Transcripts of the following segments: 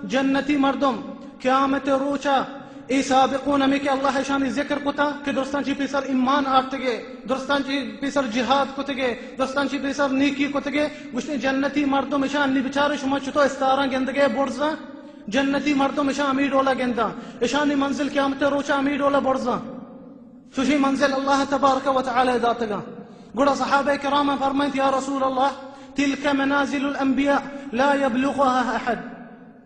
جنتی مردم قیامت روچا، اے سابقون ہمے کہ اللہ اشانی ذکر کتا کہ درستاں چی پیسر ایمان آرتگے، درستاں چی پیسر جہاد کتگے، درستاں چی پیسر نیکی کتگے، گوشتے جنتی مردم اشانی بچارے شما چتو استاراں گندگے برزاں، جنتی مردم اشاں ہمے ڈولا گنداں، اشانی منزل قیامت روچا ہمے ڈولا برزاں۔ چوشیں منزل اللہ تبارک و تعالی داتگاں۔ گڑا صحابہ کرام فرمائیت، یا رسول اللہ، تلک منازل الانبیاء لا یبلغها احد۔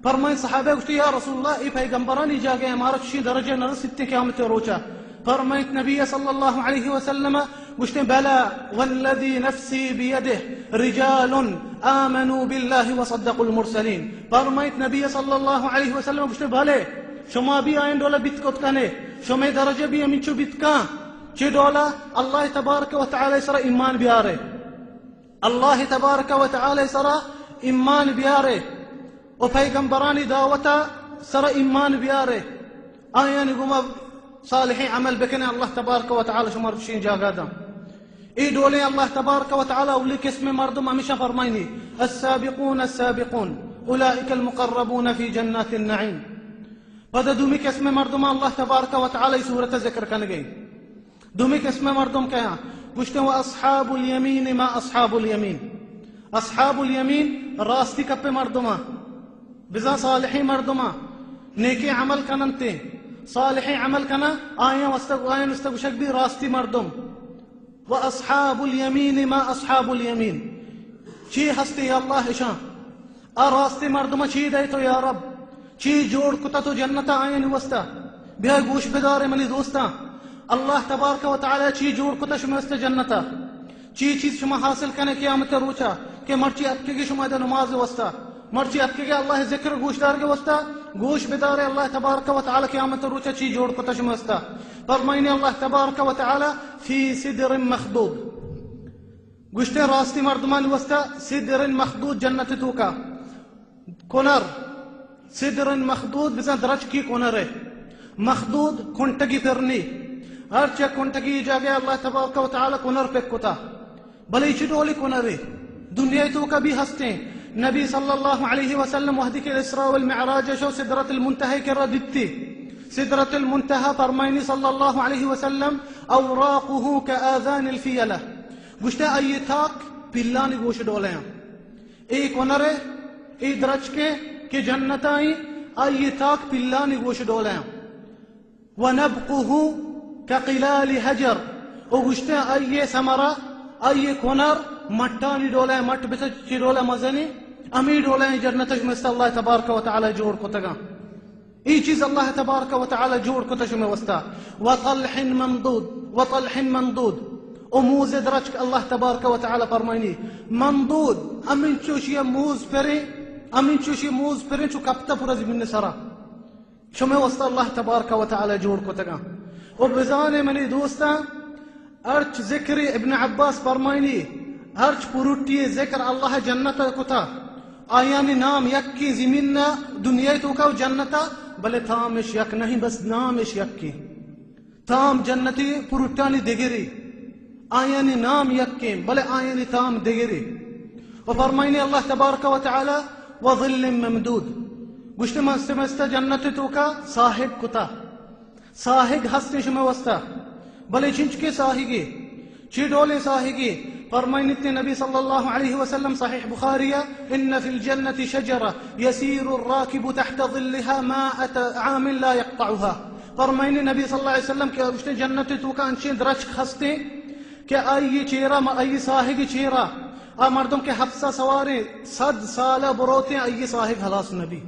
فرمائیت صحابہ گوشتے، یا رسول اللہ، اے پیغمبرانی جاگہ، مارا چوشیں درجہ نرسیت قیامت روچا۔ فرمائیت نبی صلی اللہ علیہ وسلم، گوشتے، بلی والذی نفسی بیدہ رجال آمنوا باللہ وصدقوا المرسلین۔ فرمائیت نبی صلی اللہ علیہ وسلم، گوشتے، بلے، شما بھی آئین ڈولا بیت کت کنے، شمے درجہ بھی ہمینچو بیت کاں، چی ڈولا اللہ تبارک و تعالی سرا ایمان بیارے، اللہ تبارک و تعالی سرا ایمان بیارے، و پیغمبرانی دعوتا سرا ایمان بیارے، آیانی گوما صالحیں عمل بکنے، اللہ تبارک و تعالی شما چوشیں جاگہ داں۔ اے ڈولیں اللہ تبارک و تعالی اولی قسم مردم ہمیشہ فرمائنی، السابقون السابقون اولئک المقربون فی جنات النعیم۔ پدا دومی قسم مردم اللہ تبارک و تعالی سورت ذکر کنگئی۔ دومی قسم مردم کیا؟ گوشتے، و اصحاب الیمین ما اصحاب الیمین۔ اصحاب الیمین راستی کپ مردماں، بزاں صالحیں مردماں، نیکیں عمل کننتے، صالحیں عمل کناں، آیاں واسطہ، آیاں واسطہ گوشگ بی راستی مردم۔ و اصحاب الیمین ما اصحاب الیمین۔ چی ہستے یا اللہ اشاں؟ آ راستی مردماں چی دئے تو یا رب؟ چی جوڑ کتا تو جنتا آیانی واسطہ؟ بیا گوش بدارے منی دوستاں، اللہ تبارک و تعالی چی جوڑ کتا شما واسطہ جنتا؟ چی چیز شما حاصل کنے قیامت روچا کہ مرچی اتکگے شما ادا نماز واسطہ، مرچی اتکگے اللہ ذکر گوش دارگے واسطہ؟ گوش بدارے اللہ تبارک و تعالی قیامت روچا چی جوڑ کتا شما واسطہ۔ فرمائنی اللہ تبارک و تعالی، فی سدر مخضود۔ گوشتے راستی مردمانی واسطہ سدر مخضود جنت توکا۔ کنر، سدر مخضود بزاں درچکی کنرے۔ مخضود کنٹگی پرنی۔ ہرچ یک کنٹگی جاگہ اللہ تبارک و تعالی کنر پک کتا۔ بلے چی ڈولی کنرے؟ دنیا توکا بھی ہستیں۔ نبی صلی اللہ علیہ وسلم وحدی کہ الاسراء والمعراج شو سدرۃ المنتہی کرا دیتی۔ سدرۃ المنتہی فرمائنی صلی اللہ علیہ وسلم، اوراقہ کآذان الفیلہ۔ گوشتے آئی تاک پلانی گوش ڈولے ہیں۔ اے کنرے، اے درچکے کہ جنتائیں، آئی تاک پلانی گوش ڈولے ہیں۔ و نبقہ کقلال حجر۔ او گوشتے آئی ثمرہ، آئی کنر مٹانی ڈولے ہیں، مٹ بچ چی ڈولے مزنی، امی ڈولے ہیں جنت مست اللہ تبارک و تعالی جوڑ کتگا۔ اے چیز اللہ تبارک و تعالی جوڑ کتا شمے واسطہ۔ و طلح ممدود، و طلح ممدود۔ او موز درچک اللہ تبارک و تعالی فرمائنی، ممدود، امین چوشی موز پرے، امین چوشی موز پرے چو کپتا پورا زمین سرا۔ شمے واسطہ اللہ تبارک و تعالی جوڑ کتگا۔ او بزانے منی دوستاں، ہرچ ذکر ابن عباس فرمائنی، ہرچ پروٹی ذکر اللہ جنت کتا، آیانی نام یکی زمین نا دنیا توکا و جنتا، بلے تامش یک نہیں، بس نامش یکی۔ تام جنتی پروٹانی دگری، آیانی نام یکیں، بلے آیانی تام دگری۔ و فرمائنی اللہ تبارک و تعالی، و ظل ممدود، گوشتے من سمستہ جنت توکا ساہگ کتا۔ ساہگ ہستیں شمے واسطہ، بلے چنچکے ساہگے، چی ڈولیں ساہگے؟ فرمائنیت نبی صلی اللہ علیہ وسلم صحیح بخاری، ان فی الجنت شجرہ یسیر الراکب تحت ظلها مائة عام لا یقطعها۔ فرمائنی نبی صلی اللہ علیہ وسلم کہ گوشتے جنت توکا انچیں درچک ہستیں کہ آئی چیرا، آئی ساہگ چیرا، آ مردم کہ ہفسا سواریں، صد سالہ بروتیں آئی ساہگ ہلاس نبی۔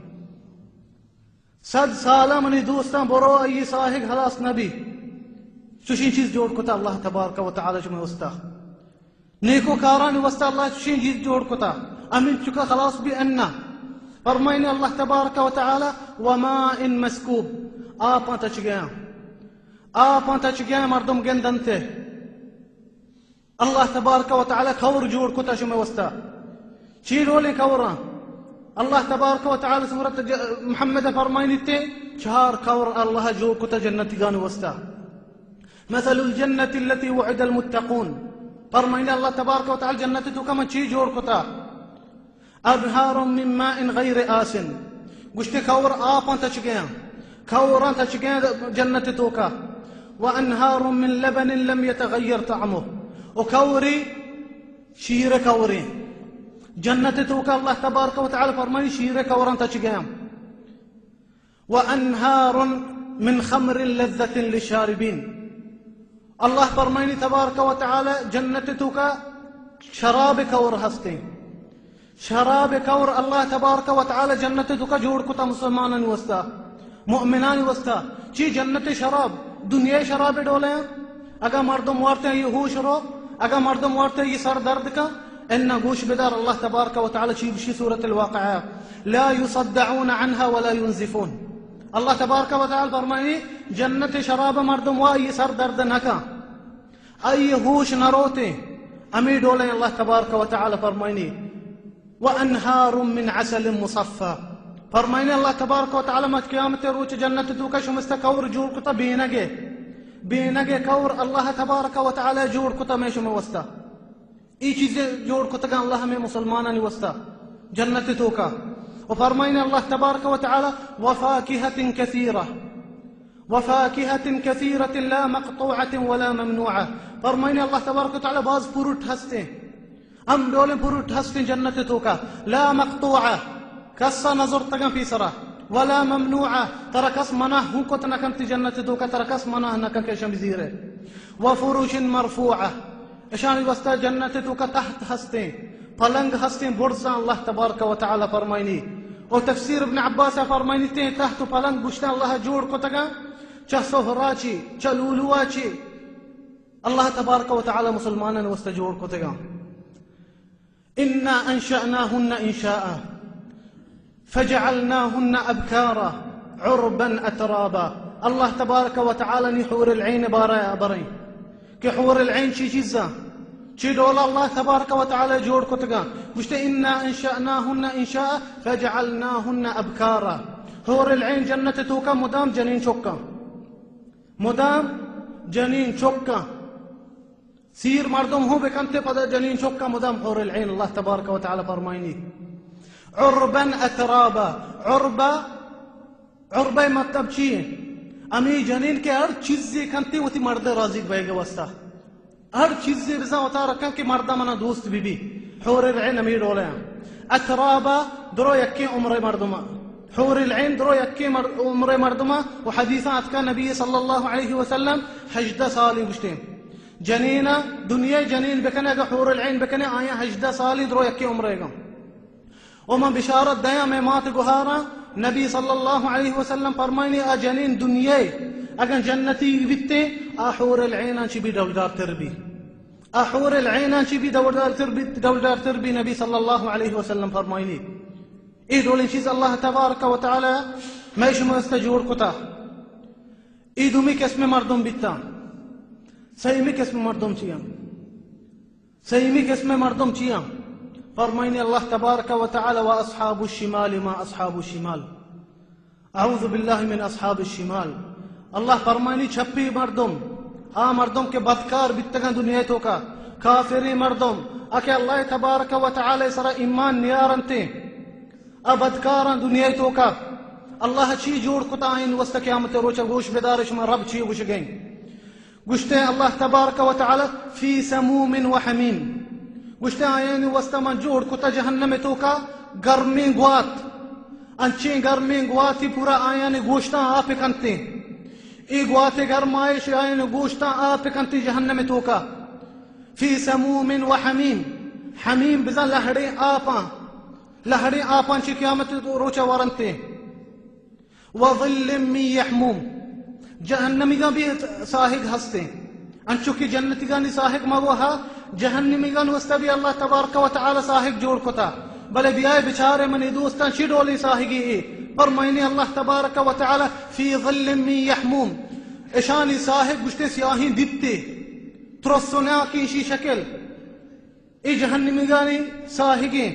صد سالہ منی دوستاں برو، آئی ساہگ ہلاس نبی۔ چوشیں چیز جوڑ کتا اللہ تبارک و تعالی شمے واسطہ۔ نیکو کارانی واسطہ اللہ چوشیں چیز جوڑ کتا۔ امین چکا خلاص بی انا۔ فرمائنی اللہ تبارک و تعالی، وماء مسکوب، آپاں تچگیاں۔ آپاں تچگیاں مردم گندنتے۔ اللہ تبارک و تعالی کور جوڑ کتا شمے واسطہ۔ چی ڈولیں کوراں؟ اللہ تبارک و تعالی سورت ج-، محمد فرمائنیتے، چار کور اللہ جوڑ کتا جنتیگان واسطہ۔ مثل الجنة التي وعد المتقون۔ فرمائنی اللہ تبارک و تعالی جنت توکا من چی جوڑ کتا؟ انہار من ماء غیر آسن، گوشتے کور آپاں تچگیاں، کوراں تچگیاں جنت توکا۔ وانہار من لبن لم یتغیر طعمہ، و کوری شیر کوریں۔ جنت توکا اللہ تبارک و تعالی فرمائی شیر کوراں تچگیاں۔ وانہار من خمر لذۃ للشاربین۔ اللہ فرمائنی تبارک و تعالی جنت توکا شراب کور ہستیں۔ شراب کور اللہ تبارک و تعالی جنت توکا جوڑ کتا مسلمانانی واسطہ، مؤمنانی واسطہ۔ چی جنت شراب، دنیا شراب ڈولے ہیں۔ اگا مردم وارتے یہ ہوش رو، اگا مردم وارتے یہ سر درد کا، انا گوش بدار اللہ تبارک و تعالی چی گوشی سورۃ الواقعہ، لا یصدعون عنها ولا ینزفون۔ اللہ تبارک و تعالی فرمائنی جنت شراب مردم وا یہ سر درد نہ کا۔ آئی ہوش نہ روتے۔ ہمے ڈولیں اللہ تبارک و تعالی فرمائنی، وانہار من عسل مصفی۔ فرمائنی اللہ تبارک و تعالی مت قیامت روچ جنت توکا شمستا کور جوڑ کتا بینگے، بینگے کور اللہ تبارک و تعالی جوڑ کتا میں شما واسطہ۔ ای چیز جوڑ کتگا اللہ ہمیں مسلمانانی واسطہ جنت توکا۔ و فرمائنی اللہ تبارک و تعالی، وفاکہۃ کثیرہ، وفاکہۃ کثیرۃ لا مقطوعۃ ولا ممنوعہ۔ فرمائنی اللہ تبارک و تعالی باز فروٹ ہستیں، ہم ڈولیں فروٹ ہستیں جنت توکا، لا مقطوعہ، کسا نہ زرتگاں پیسرا، ولا ممنوعہ، ترا کس منع ہوں کت نہ کنت جنت توکا، ترا کس منع نہ کن کہ شم زیرے۔ وفرش مرفوعہ، اشانی واسطہ جنت توکا تحت ہستیں، پلنگ ہستیں، برزاں اللہ تبارک و تعالی فرمائنی۔ و تفسیر ابن عباس فرمائنی تیں تحت و پلنگ گوشتاں اللہ جوڑ کتگاں، چہ سہرا چی، چہ لولوا چی، اللہ تبارک و تعالی مسلمانان واسطہ جوڑ کتگاں۔ انا انشأناہن انشاء فجعلناہن ابکارا عربا اترابا۔ اللہ تبارک و تعالی نی حور العین بارہ بریں کہ حور العین چی چیزاں، چی ڈول اللہ تبارک و تعالی جوڑ کتگاں۔ گوشتے، انا انشأناہن انشاء فجعلناہن ابکارا۔ حور العین جنت توکا مدام جنین چکاں، مدام جنین چکاں۔ سیر مردم ہوں بکنتے پدا جنین چکا مدام حور العین، اللہ تبارک و تعالی فرمائنی۔ عربا اترابا، عربا، عربا مطلب چی ہے؟ امی جنین کے ہر چیزی کنتے وتی مرد راضی بیگ واسطہ۔ ہر چیزی بزن وتا رکھن کہ مرد منا دوست بی بی۔ حور العین امی ڈولے ہیں۔ اترابا درو یکی عمر مردمہ۔ حور العین درو یکی مر-، عمر مردمہ و حدیثاں اتکا نبی صلی اللہ علیہ وسلم ہژدہ سالی گشتے۔ جنینا دنیا جنین بکنے، اگہ حور العین بکنے، آیاں ہژدہ سالی درو یکے عمرے گا۔ و من بشارت دیاں مئے مات گہاراں، نبی صلی اللہ علیہ وسلم فرمائنی، آ جنین دنیا اگاں جنتی بیتے، آ حور العیناں چی بھی ڈولدار تر بی۔ آ حور العیناں چی بھی ڈولدار تر بی، ڈولدار تر بی، نبی صلی اللہ علیہ وسلم فرمائنی۔ اے ڈولیں چیز اللہ تبارک و تعالی مئے شما است جوڑ کتا۔ اے دومی قسم مردم بیتاں۔ سیمی قسم مردم چیاں؟ سیمی قسم مردم چیاں؟ فرمائنی اللہ تبارک و تعالی، و اصحاب الشمال ما اصحاب الشمال۔ اعوذ باللہ من اصحاب الشمال۔ اللہ فرمائنی چپی مردم، آ مردم کہ بدکار بیتگاں دنیا توکا، کافری مردم، آ کہ اللہ تبارک و تعالی سرا ایمان نیارنتے، آ بدکاراں دنیا توکا اللہ چی جوڑ کتا آئین واسطہ قیامت روچا۔ گوش بدار شما رب چی گوشگیں۔ گوشتے اللہ تبارک و تعالی، فی سموم و حمیم۔ گوشتے آیانی واسطہ من جوڑ کتا جہنم توکا گرمیں گوات، انچیں گرمیں گواتی پورا آیانی گوشتاں آپ کنتے۔ اے گوات گرمائش آیانی گوشتاں آپ کنتے جہنم توکا۔ فی سموم و حمیم۔ حمیم بزن لہڑیں آپاں، لہڑیں آپاں چی قیامت روچا ورنتے۔ وظل من یحموم۔ جہنمیگاں بھی ساہگ ہستیں۔ انچو کہ جنتیگانی ساہگ ما وہ ہا، جہنمیگان واسطہ بھی اللہ تبارک و تعالی ساہگ جوڑ کتا۔ بلے بیائے بچارے منی دوستاں چی ڈولی ساہگی اے۔ فرمائنی اللہ تبارک و تعالی، فی ظل من یحموم۔ اشانی ساہگ گوشتے سیاہیں دیتے۔ ترسناکیں شی شکل۔ اے جہنمیگانی ساہگیں،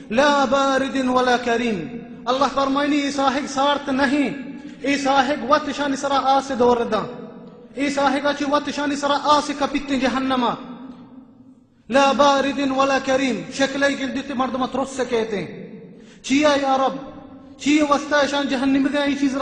لا بارد ولا کریم۔ اللہ فرمائنی، اے ساہگ سارت نہیں، اے ساہگ وت اشانی سرا آس دور داں۔ اے ساہگا چی وت اشانی سرا آس کپیتیں جہنما۔ لا بارد ولا کریم، شکلے گندیت مردم ترس کیتیں۔ چیا یا رب؟ چی واسطہ اشان جہنمگا اے چیز